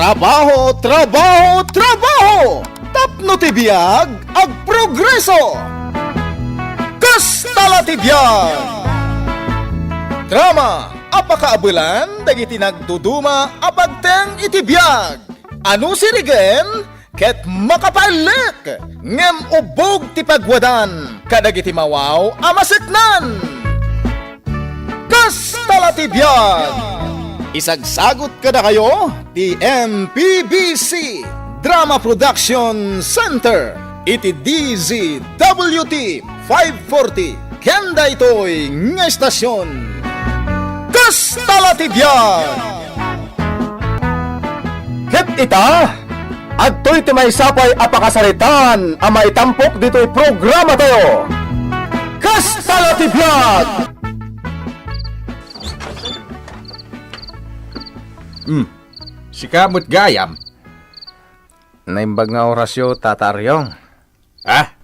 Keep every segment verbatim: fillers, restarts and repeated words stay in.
Trabaho, trabaho, trabaho! Tapno ti biag, agprogreso! Kasta la ti biag! Drama a pakaabelan dagiti nagduduma a pagteng iti biag. Ano sirigen? Ket makapaellek, ngem ubbog ti pagwadan kadagiti mawaw a maseknan. Kasta la ti biag! Isagsagut kadakayo ti M P B C Drama Production Center iti D Z W T five forty ken daytoy nga estasion. Kasta la ti biag! Ket ita, adtoy ti maysa pay a pakasaritaan a maitampok ditoy programatayo. Kasta la ti biag! Hmm. Sika met gayam. Naimbag nga orasyo, Tata Ariong. Ah?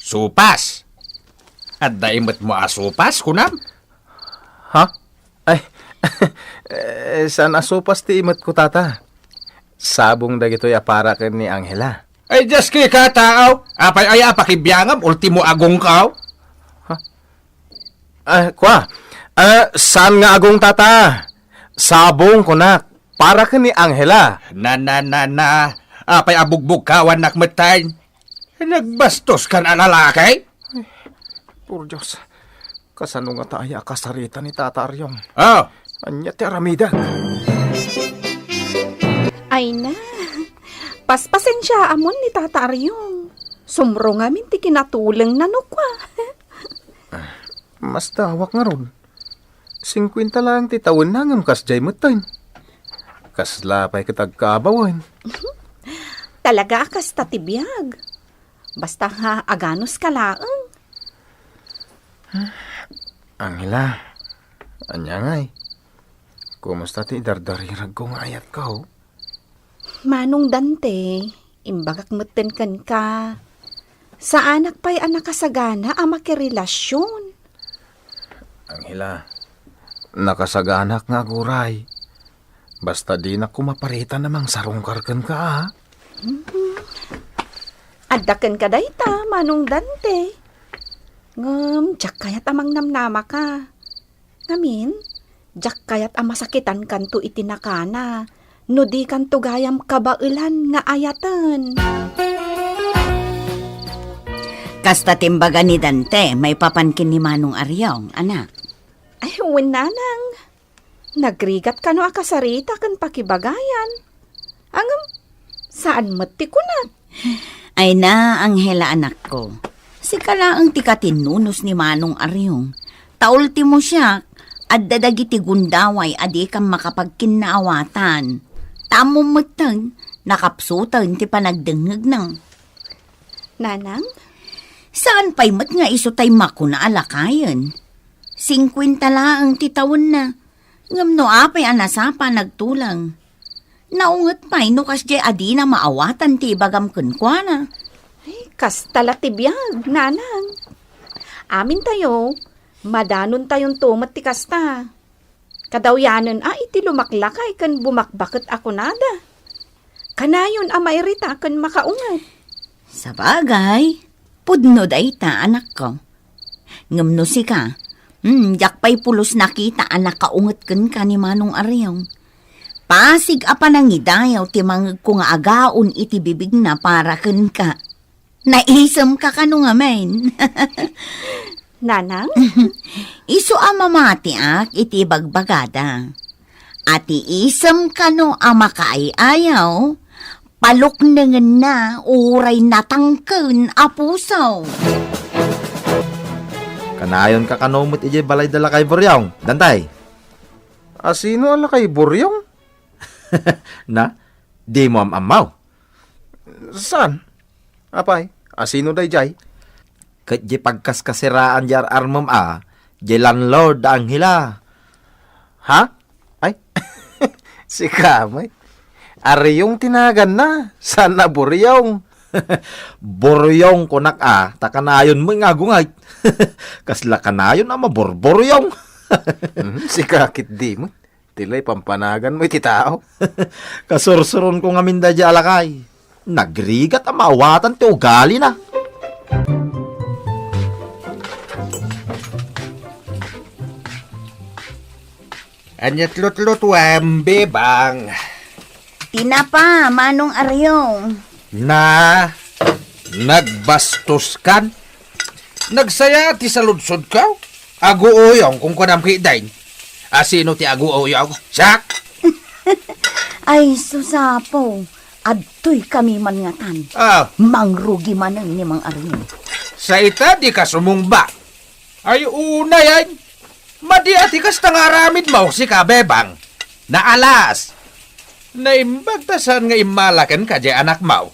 Supas? Adda imetmo a supas, kunam? Ha? Ay, eh, saan a supas ti imetko, Tata? Sabong dagitoy a para ken ni Angela. Ay, Diyos ko, kataaw! Apay aya a pakibiangam, ultimo agongkaw? Ha? Ah, kwa? Ah, saan nga agong, Tata? Sabong, kunak. Para ken ni Angela. Na, na, na, na. Apay a bugbugkawannak metten? Nagbastos kan a lalaki? Ay, por Dios. Kasano ngata aya a kasarita ni Tata Ariong? Oh. Ania ti aramidek? Ay na. Paspasensiaamon ni Tata Ariong. Sumro ngamin ti kinatulengna no kua. Mas dawak ngarud. Singkuenta laeng ti tawenna ngem kasdiay metten. Kasla pay ket agkaabawen. Talaga a kasta ti biag. Basta nga aganuska laeng. Angela, ania ngay? Kumusta ti idardariragko nga ayatko? Manong Dante, imbagak metten kenka. Saanak pay a nakasagana a makirelasion. Angela, nakasaganak nga aguray. Basta dinak koma paritan a mangsarungkar kenka, a. Mhm. Adda kenka dayta, Manong Dante. Ngem, diak kayat a mangnamnamaka. Ngamin, diak kayat a masakitankanto iti nakana, no dikanto gayam kabaelan nga ayaten. Kasta ti imbaga ni Dante, maipapan ken ni Manong Ariong, anak. Ay, wen, nanang. Nagrigat kano a kasarita ken pakibagayan. Ngem, saan met ti kunak. Ay na, Angela, anakko. Sika laeng ti katinnunos ni Manong Ariong. Ta ultimo siak, adda dagiti gundaway a dikam makapagkinnaawatan. Ta ammom metten, nakapsuten ti panagdengngegna. Nanang? Saan pay met nga isu tay makuna a lakayen. Singkuenta laeng ti tawenna. Ngem no apay a nasapa nagtuleng? Naunget pay no kasdiay a dina maawatan ti ibagam kenkuana. Ay, kasta la ti biag, nanang. Amintayo, madanontayonto met ti kasta. Kadawyanen a iti lumaklakay ken bumakbaket a kunada. Kanayon a mairita ken makaunget. Sabagay, pudno dayta, anakko. Ngem no sika, hmm, diak pay pulos nakita a nakaunget kenka ni Manong Ariong. Pasig a panangidayaw ti mangegko nga agaon iti bibigna para kenka. Naisemka kano ngamin? Nanang? Isu a mamatiak iti ibagbagada. A ti isem kano a makaay-ayaw, paluknengenna uray natangken a puso. Kanayonka kano met idiay balayda lakay Buryong, Dantay? Asino a lakay Buryong? Na, dimo am-ammaw? Saan? Apay, asino daydiay? Ket diay pagkaskasiraan diay ar-armem a, diay landlord da Angela. Ha? Ay, sika met. Ariong ti naganna, saan a Buryong. Buryong kunak a, ta kanayon met nga agungayt. Kasla kanayon a maburburyong. Mhm, sika ketdi met. Ti lay pampanaganmo iti tao. Kasursuronko ngamin daydiay a lakay. Nagrigat a maawatan ti ugalina. Ania ti lutlutuem, Bebang? Tinapa, Manong Ariong. Na, nagbastos kan? Nagsaya ti saludsodko? Aguuyong, kunkunam ketdin. A, sino ti aguuyong? Siak? Ay, sus, Apo, adtoy kami man ngatan. Ah. Mangrugi manen ni Mang Ariong. Sa ita, dika sumungba. Ay, unay, ay. Madi a ti kasta nga aramidmo, sika, Bebang. Naalas. Naimbag ta saan nga immala kenka diay anakmo.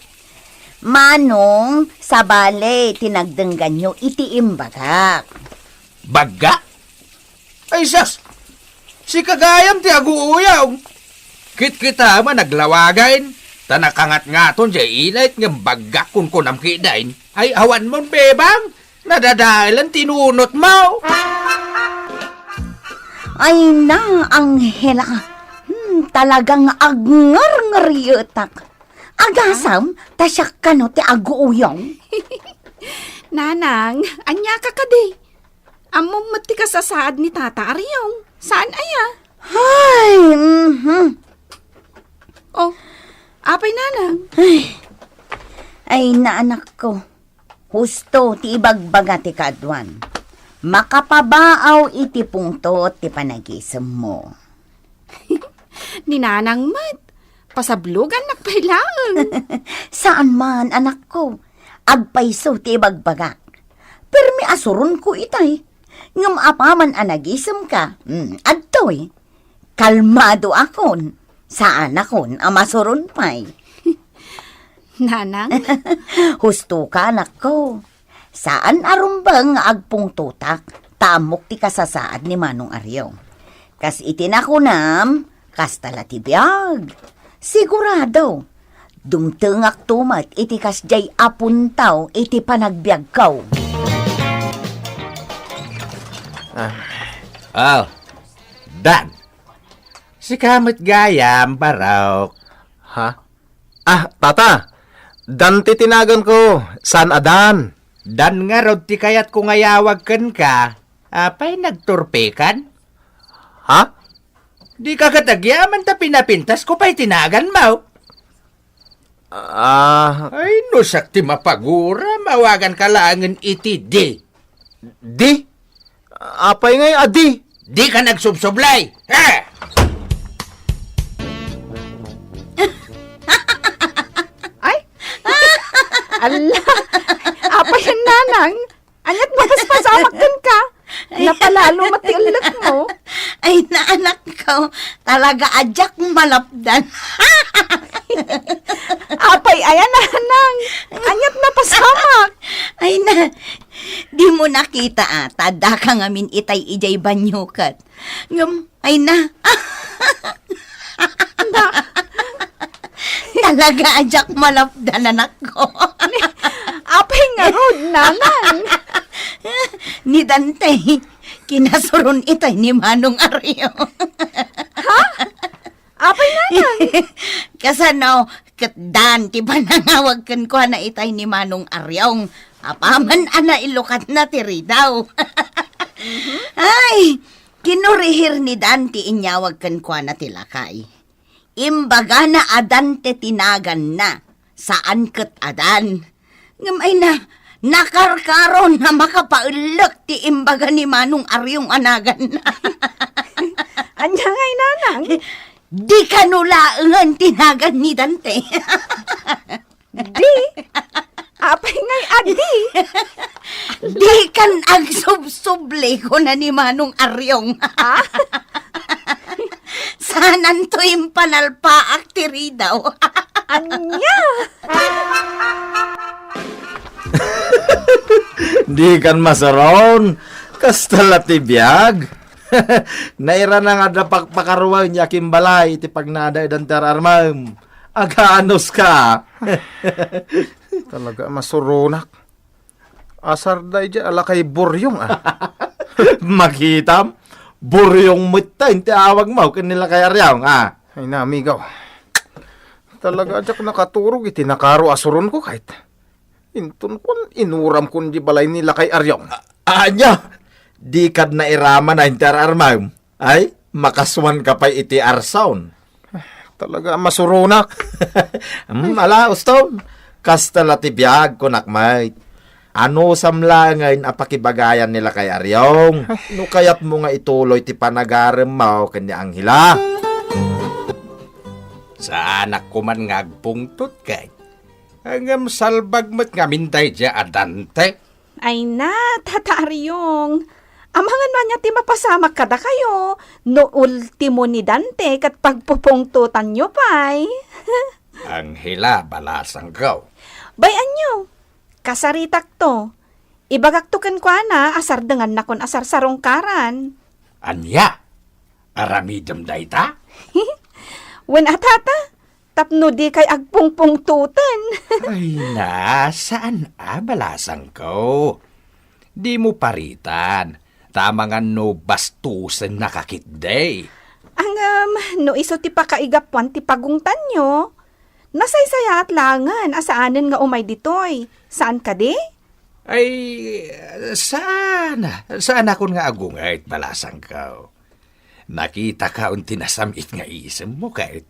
Manong, sabali ti nagdengganyo iti imbagak. Bagga? Ay, sus! Sika gayam ti aguuyong. Kitkitaem a naglawagen, ta nakangatngaton diay ilet ngem baggak kunkunam ketdin. Ay, awanmon, Bebang! Nadadaelan ti nunotmo! Ay na, Angela. Hmm, talagang agngarngarietak. Agasam, ta siak kano ti aguuyong. Nanang, ania ka kadi? Ammom met ti kasasaad ni Tata Ariong. Saan aya? Ay, mhm. Oh, apay, Nanang? Ay, ay, na, anakko. Husto ti ibagbaga ti kaaduan. Makapabaaw iti pungtot ti panagisemmo. Ni Nanang met, pasablogannak pay laeng. Saan man, anakko. Agpayso ti ibagbagak. Permi a suronko itay. Ngem apaman a nagisemka, mm, adtoy. Kalmadoakon. Saanakon a masuron pay. Nanang? Hustoka, anakko. Saan a rumbeng nga agpungtotak, ta ammok ti kasasaad ni Manong Ariong. Kas iti nakunam, kasta la ti biag. Sigurado, dumtengakto met iti kasdiay a puntaw iti panagbiagko. Ah. Oh, Dan. Sika met gayam, barok. Ha? Ah, tata! Dan ti tinaganko, saan a Dan. Dan ngarud ti kayatko nga iyawag kenka. Apay, nagturpekan? Ha? Dika ket agyaman ta pinapintasko pay ti naganmo. Ah. Ay, no siak ti mapaguram, awaganka laengen iti Di. Di? Apay ngay a di? Dika nagsubsublay! Eh! Ay! Ala! Apay, Nanang? Ania't mapaspasamak kenka? Napalalo met ti ellekmo. Ay, na, anakko, talaga a diak malapdan. Apay aya, Nanang? Ania't napasamak? Ay na, dimo nakita a, ta addaka ngamin itay idiay banyo ket. Ngem, ay na. Talaga a diak malapdan, anakko. Apay ngarud, Nanang? Ni Dante, kinasuron itay ni Manong Ariong. Ha? Apay, Nanang? Kasano, ket Dan ti panangawag kenkuana itay ni Manong Ariong. Apaman a nailukatna ti ridaw. Mhm. Ay, kinurihir ni Dan ti inyawag kenkuana ti lakay. Imbagana a Dante ti naganna, saan ket a Dan. Ngem ay na, nakarkaron a makapaellek ti imbaga ni Manong Ariong a naganna. Ania ngay, Nanang? Di kano laengen ti nagan ni Dante. Di? Apay ngay a di? Dikan agsubsubli, kuna ni Manong Ariong. Ah? Sananto impanalpaak ti ridaw. Ania? Dikan masuron. Kasta la ti biag. Nairana nga adda pakpakaruayen ya kimbalay iti pagnadaedan ti ar-armem. Agaanuska. Talaga a masuronak. Asar daydiay a lakay buryong, ah. Makitam, Buryong met ta, inti awagmo ken ni Lakay Ariong, a? Ay na, amigaw. Talaga, diak nakaturog iti nakaro a suronko, ket inton kuan, inuramkon di balay ni Lakay Ariong. A-, ania? Dikad nairaman a inti ar-armem? Ay, makasuanka pay iti arsaon. Talaga, masuronak. Hmm, ala, ustom. Kasta la ti biag, kunak met. Anusam laengen a pakibagayan ni Lakay Ariong. No kayatmo nga ituloy ti panagaremmo ken ni Angela. Saanak koman nga agpungtot, ket. Ngem salbag met ngamin daydiay a Dante. Ay na, Tata Ariong. Amangan no ania ti mapasamak kadakayo, no ultimo ni Dante ket pagpupungtotanyo pay. Angela, balasangko. Bay-anyo, kasaritakto. Ibagakto kenkuana a sardengannakon a sarsarungkaran. Ania? Aramidem dayta? Wen a, Tata, tapno dikay agpungpungtoten. Ay na, saan a, balasangko. Dimo paritan, ta amangan no bastosennaka ketdi. Ngem, no isu ti pakaigapuan ti pagungtanyo, nasaysayaat laengen a saanen nga umay ditoy. Saan kadi? Ay, saan, saanakon nga agunget, balasangko. Nakitaka ti nasam-it nga isemmo, ket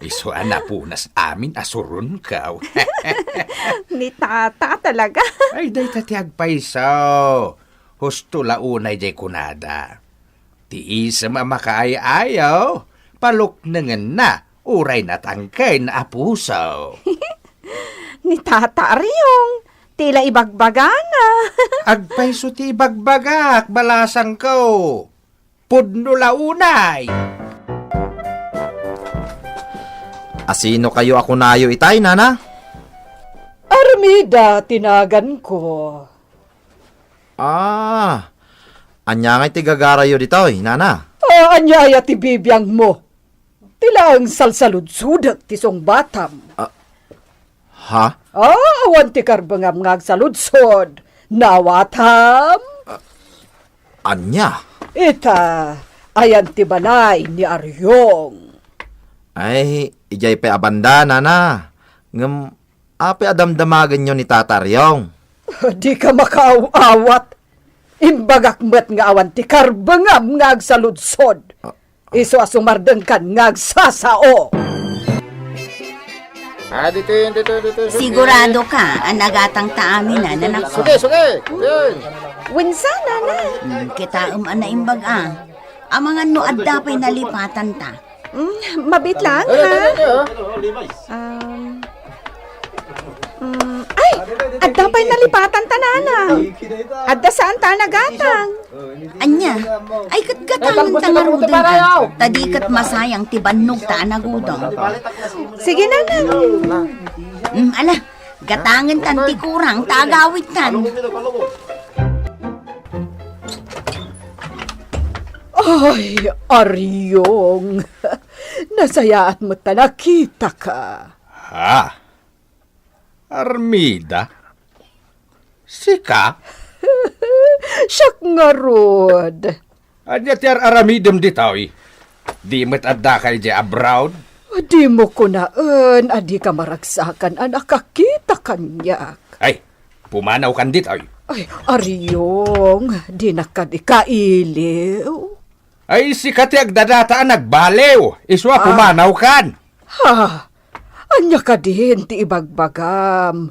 isu a napunas amin a suronko. Ni Tata talaga. Ay, dayta ti agpayso. Husto la unay diay kunada. Ti isem a makaay-ayaw, paluknengenna, uray natangken a puso. Ni Tata Ariong, ti la ibagbagana. Agpayso ti ibagbagak, balasangko. Pudno la unay. Asino kayo a kunayo itay, nana? Armida ti naganko. Ah, ania ngay ti gagarayo ditoy, nana? Ah, ania aya ti bibiangmo? Ti laeng salsaludsodek ti sungbatam. Ah, ha? Ah, awan ti karbengam nga agsaludsod. Naawatam? Ah, ania? Ita, ayan ti balay ni Ariong. Ay, idiay pay a banda, nana. Ngem, apay a damdamagenyo ni Tata Ariong? Dika makaaw-awat. Imbagak met nga awan ti karbengam nga agsaludsod. Ah, Isu a sumardengkan nga agsasao. Ah, dito yun, dito, dito, dito. Sigurado ka a nagatangta amin, a, nanakko? Suki, suki. Yun. Wensan, nana? Hmm, kitaem a naimbag, a. Amangan no adda pay nalipatanta. Hmm, mabit lang, ha? Dito, dito, dito. Um, Mm, ay, adda pay nalipatanta, nana. Adda saan ta a nagatang. Ania? Ay, ket gatangen ta ngaruden, a. Ta di ket masayang ti bannogta a nagudong. Sige, nana. Mm, ala, gatangen tan ti kurang ta agawidtan. Ay, Ariong. Nasayaat met ta nakitaka. Ha? Armida? Sika? Siak ngarud. Ania ti ar-aramidem ditoy? Di met addaka idiay abroad? Dimo kunaen a dika maragsakan a nakakita kaniak. Ay, pumanawkan ditoy. Ay, Ariong, dinak kadi kailiw. Ay, sika ti agdadata a nagbaliw. Isu a pumanawkan. Ha? Ania kadin ti ibagbagam?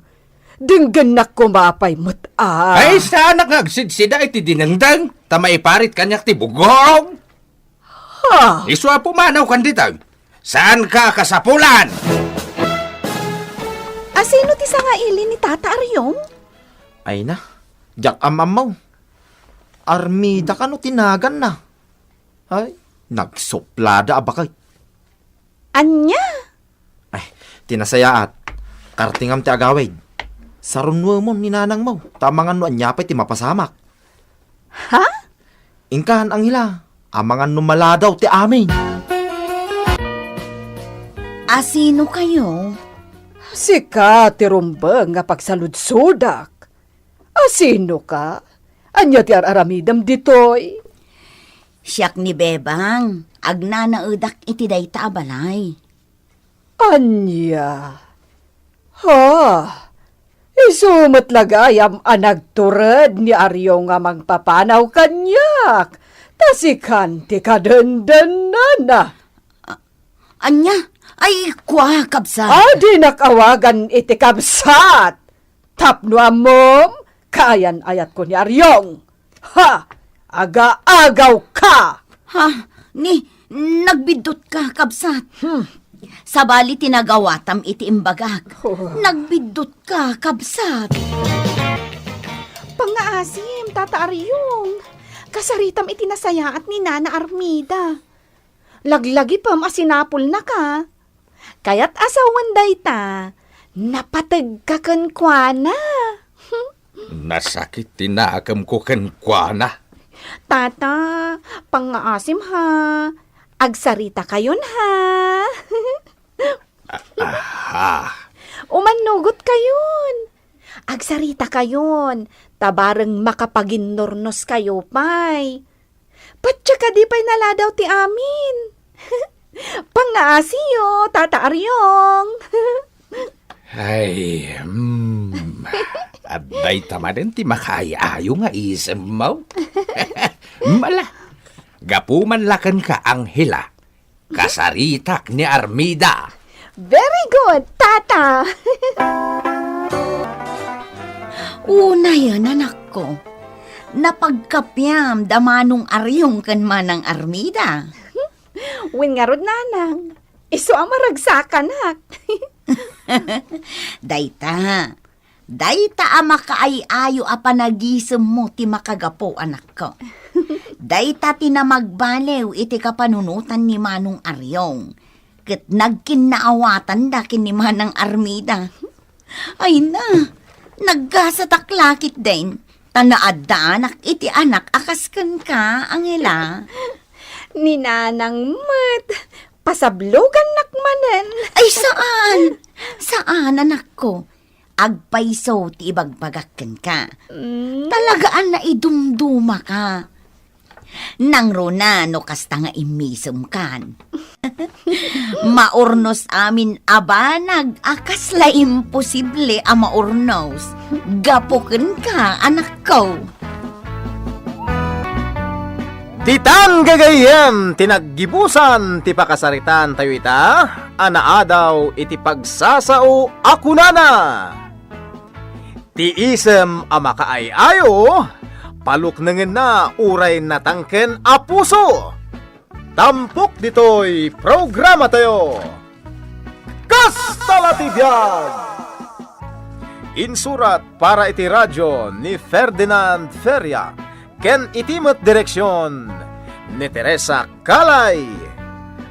Denggennak koma pay met a. Ay, saanak nga agsidsida iti dinengdeng, ta maiparit kaniak ti bugong. Ha? Isu a pumanawkan ditoy. Saanka a kasapulan? Asino ti sangaili ni Tata Ariong? Ay na, diak am-ammo. Armida kano ti naganna? Ay, nagsuplada a baket. Ania? Ay, ti nasayaat, kartingam ti agawid. Sarunnuemon ni nanangmo, ta amangan no ania pay ti mapasamak. Ha? Inkan, Angela, amangan no maladaw ti amin. Asino kayo? Sika ti rumbeng nga pagsaludsodak. Asino ka? Ania ti ar-aramidem ditoy? Siak ni Bebang, agnanaedak iti dayta a balay. Ania? Ha? Isu met la gayam a nagtured ni Ariong a mangpapanaw kaniak, ta sikan ti kadendennana. Ania? Ay, kua, kabsat. Adinak awagan iti kabsat. Tapno ammom, kaayan-ayatko ni Ariong. Ha! Agaagaw ka! Ha? Ni, nagbiddutka, kabsat. Hmm. Sabali ti nagawatam iti imbagak. Oh. Nagbiddutka, kabsat. Pangngaasim, Tata Ariong. Kasaritam iti nasayaat ni Nana Armida. Laglagipem a sinapulnaka. Kayat a sawen dayta, napategka kenkuana. Nasakit ti nakemko kenkuana. Tata, pangngaasim ha. Agsaritakayon ha. Aha. Umannugotkayon. Agsaritakayon, ta bareng makapaginnurnoskayo pay. Patya kadi pay naladaw ti amin. Pangngaasim, Tata Ariong. Ay, mm, adda ita manen ti makaay-ayo nga isemmo. Mala, gapu man la kenka, Angela. Kasaritak ni Armida. Very good, Tata! Unayen, anakko. Napagkapiam da Manong Ariong ken Manang Armida. Wen ngarud, Nanang. Isu a maragsakanak. Dayta, Dayta a makaay-ayo a panagisemmo ti makagapu, anakko. Dayta ti namagbaliw iti kapanunotan ni Manong Ariong, ket nagkinnaawatanda ken ni Manang Armida. Ay na, naggasatak la ketdin, ta naaddaanak iti anak a kas kenka, Angela. Ni Nanang met, pasablogannak manen. Ay, saan! Saan, anakko. Agpayso ti ibagbagak kenka. Mm. Talaga a naidumdumaka. Nangruna no kasta nga immisemkan. Maurnos amin a banag a kasla imposible a maurnos. Gapu kenka, anakko. Ditan gagayyem ti naggibusan ti pakasaritaan tayo ita, a naadaw iti pagsasao a kunana, ti isem a makaay-ayo, paluknengenna uray natangken a puso. Tampok ditoy programa tayo. Kasta la ti biag! Insurat para iti radio ni Ferdinand Feria ken iti met direksion ni Teresa Calay.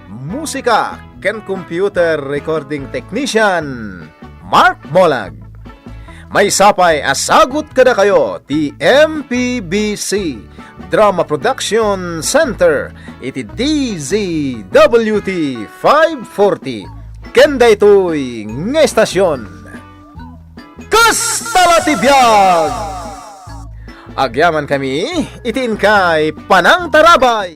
Musika ken computer recording technician, Mark Molag. Maysa pay a sagut kadakayo ti M P B C Drama Production Center iti D Z W T five forty. Ken daytoy nga estasion, Kasta la ti biag! Agyamankami iti inkay panangtarabay.